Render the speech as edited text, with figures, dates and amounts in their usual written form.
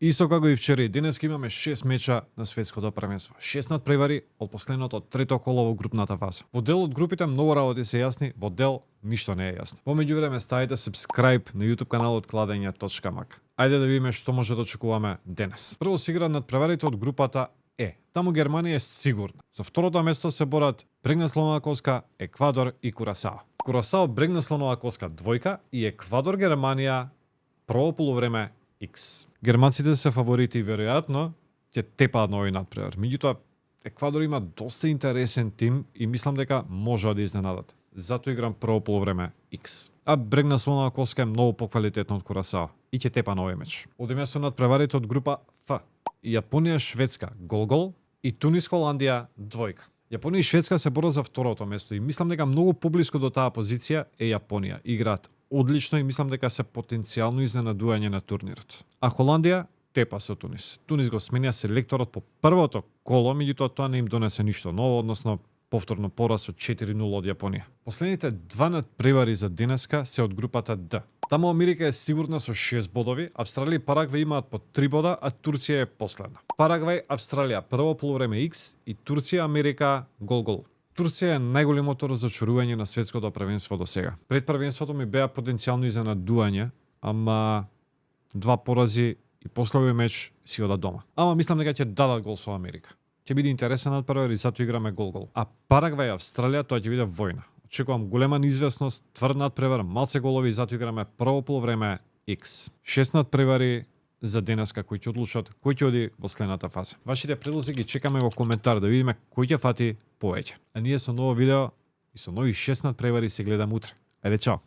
Исто како и вчера и денес имаме 6 меча на светското првенство. 6 надпревари од последното трето коло во групната фаза. Во дел од групите многу работи се јасни, во дел ништо не е јасно. Во меѓувреме ставите subscribe на YouTube каналот Кладење.мак. Ајде да видиме што може да очекуваме денес. Прво се играат надпреварите од групата Е. Таму Германија е сигурна. За второто место се борат Брегна слонова коска, Еквадор и Курасао. Курасао Брегна слонова коска двојка и Еквадор Германија прво полувреме X. Германците се фаворити и веројатно ќе тепаат на овој надпревар. Меѓутоа Еквадор има доста интересен тим и мислам дека може да изненадат. Затоа играм прво полувреме X. А Брегна слонова коска е многу поквалитетно од Курасао и ќе тепа на овој меч. Одиме со надпреварите од група Ф. Јапонија Шведска гол и Тунис Холандија двојка. Јапонија и Шведска се борат за второто место и мислам дека многу поблиску до таа позиција е Јапонија. Играат одлично и мислам дека се потенцијално изненадување на турнирот. А Холандија тепа со Тунис. Тунис го сменија селекторот по првото коло, меѓутоа тоа не им донесе ништо ново, односно повторно пораз од 4-0 од Јапонија. Последните два надпревари за денеска се од групата Д. Таму Америка е сигурна со 6 бодови, Австралија и Парагвај имаат по 3 бода, а Турција е последна. Парагвај, Австралија прво полувреме X и Турција, Америка гол. Турција е најголемото разочарување на светското првенство до сега. Пред првенството ми беа потенцијално изненадување, ама два порази и после овој меч си ода дома. Ама мислам дека ќе дадат гол со Америка. Ќе биде интересен надпревар и затоа играме гол. А Парагвај и Австралија тоа ќе биде војна. Очекувам голема неизвестност, тврд надпревар, малце голови и затоа играме прво полувреме X. 6 надпревари за денеска кои ќе одлучат кој ќе оди во следната фаза. Вашите предлози ги чекаме во коментар да видиме кој ќе фати повеќе. А ние со ново видео и со нови 6 надпревари се гледам утре. Ајде, чао!